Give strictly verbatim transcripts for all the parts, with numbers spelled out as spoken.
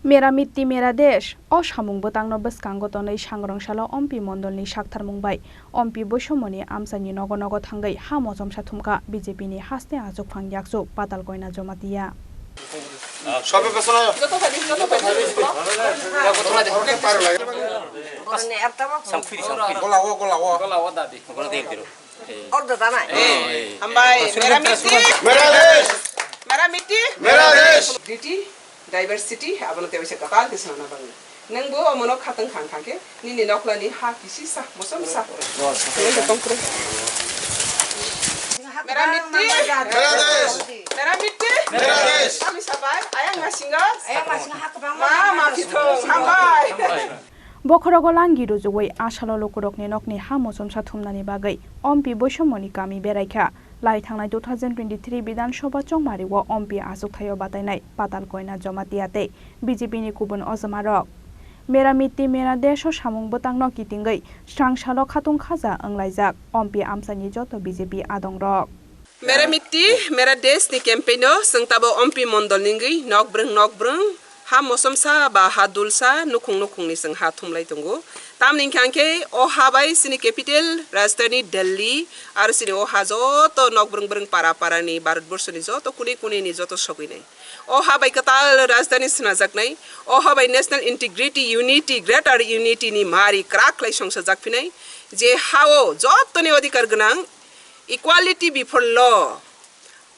Mera Mitti Mera Desh, o samung bwtangno bwskango tonwi Sangrong salo Ompi Mondolni saktharmung bai Ompi Boisomoni amchaini nogo nogo thangwi ha mochomsa thumkha B J P ni haste achukphang yakchu Patal Koina Jamatia. Gola o, gola o. Gola o dadi. Gola dil dilo. Ordo danai. Hambai, Mera Mitti. Mera Desh. Mera Mitti. Mera Desh. Unity, diversity, abono tebisa kwtal khe swnamna bagwi. Nwng bo omono khatwng kha wngkha khe, nini noklani ha kisisa, mosomsa. Nwng bo tongkwrwi. Mera Mitti. Mera Desh. Mera Mitti. Mera Desh. Kami sabai, ayang masingo. Ayang masingo ha kwbangma. Ma, ma pithung, hambai. Bokhorogo langi rujugwi asalo lukurokni nokni ha mochomsa thumnani bagwi Ompi Boisomoni kami beraikha. Lai thangnai two thousand twenty-three Bidhan Sabha chongmario Ompi achukthaio batainai Patal Koina Jamatia tei B J P ni kubun ojomarok. Mera Mitti Mera Desh o samung bwtangno kitingwi srang salo khatung khaja wnglaijak Ompi amchaini joto B J P adongrok. Mera Mitti, Mera Desh ni campaign o chwng tabo Ompi Mondol ni wngwi nokbrwng nokbrwng, ha mosomsa ba ha dulsa, nukhung nukhung ni chwng ha thumlai tongo. Tamni hwnkha khe o ha bai chini capital rajdhani Delhi, aro chini o ha joto nokbrwng brwng para para ni Bharat borsho ni joto kuni kuni ni joto sogwi nai. O ha bai kwtal rajdhani swnajak nai. O ha bai national integrity, unity, greater unity ni mari kwrak khlai songsajak phinai. Je ha o joto ni odhikar gwnang, equality before law.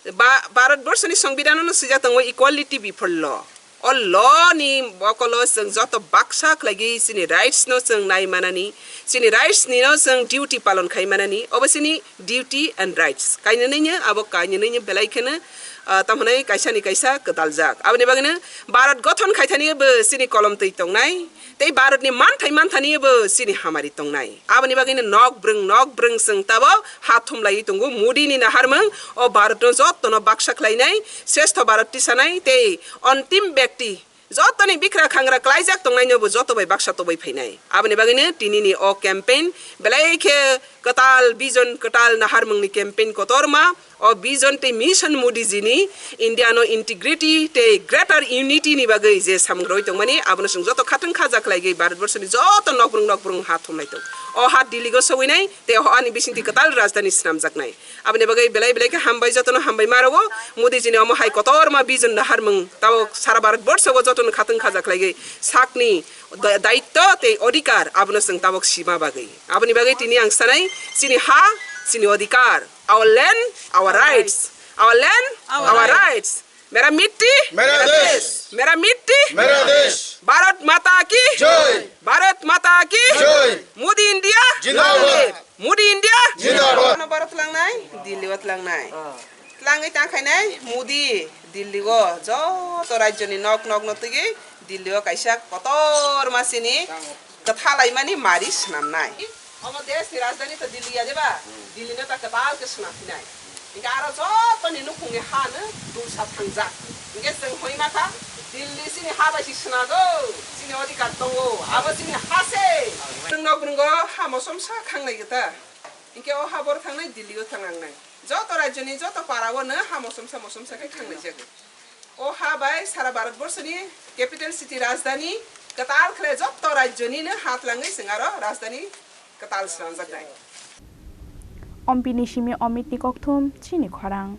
Ba-, Bharat borsho ni Songbidan no swijak tongo equality before law. O law ni bokolo chwng joto baksa khlaigwi chini rights no chwng nai manani, chini rights ni no chwng duty palon khai manani, obo chini duty and rights. Kainwi nini abo kainwi nini belai kheno, ah, tamo hwnwi kaisa ni kaisa kwtaljak. Aboni bagwi no Bharat gothon khai thani bo chini kolom twi tongnai. Tei Bharatni manthai manthani bo chini hamari tongnai. Aboni bagwino nokbrwng nokbrwng chwng tabok ha thumlaiwi tongo. Modi ni naharmung o Bharatno jotono baksa khlainai, srestho Bharat tisanai tei ontim byakti jotoni bikra khangra klaijak tongnaino bo joto bai baksa tobwi phainai. Aboni bagwino tinini o campaign belai khe kwtal vision, kwtal naharmungni campaign kotorma. O vision tei mission Modi ji ni India no integrity tei greater unity ni bagwi je samung rwi tongmani, abono chwng joto khatung khaja khlaigwi Bharat borsho ni joto nokbrwng nokbrwng ha thumlai tong. O ha Delhi go sogwinai tei o ani bisingtwi kwtal rajdhani swnamjaknai. Aboni bagwi belai belai khe hambai, jotono hambai ma rwo. Modi ji ni omo hai kotorma vision naharmung tabok sara Bharat borsho go jotono khatung khaja khlaigwi sakni da-, daitto tei odhikar abono chwng tabok sima bagwi. Aboni bagwi tini ang sanai chini ha, chini odhikar. Our land, our rights. Our land, our rights. Mera mitti, mera desh. Mera mitti, mera desh. Bharat Mata ki jai. Bharat Mata ki jai. Modi India zindabad. Modi India zindabad. Ano Bharat tlangnai, Delhi o tlangnai. Tlangwi tang khainai Modi Delhi o joto rajyo ni nok nok no twiwi Delhi o kaisa kotor masini kwthalaimani mari swnamnai. Omo desh ni rajdhani to Delhi ya de ba? Delhi no ta kwtal khe swnam phinai. Hinkhe aro joto ni nukhung ni ha no dulsa thangjak. Hinkhe chwng hoi ma kha Delhi chini ha bai si swnago, chini odhikar tongo, abo chini ha se. Chwng nok brwngo ha mosomsa khangnai kwta. Hinkhe o ha bor thangnai Delhi o thangnai. Joto rajyo ni joto para o no ha mosomsa mosomsa khe khangnai jago. O ha bai sara Bharat borsho ni capital city rajdhani kwtal khle joto rajyo ni no ha tlangwi chwng aro rajdhani kwtal swnamjaknai. Ompi ni simi Omit ni kokthum chini khorang.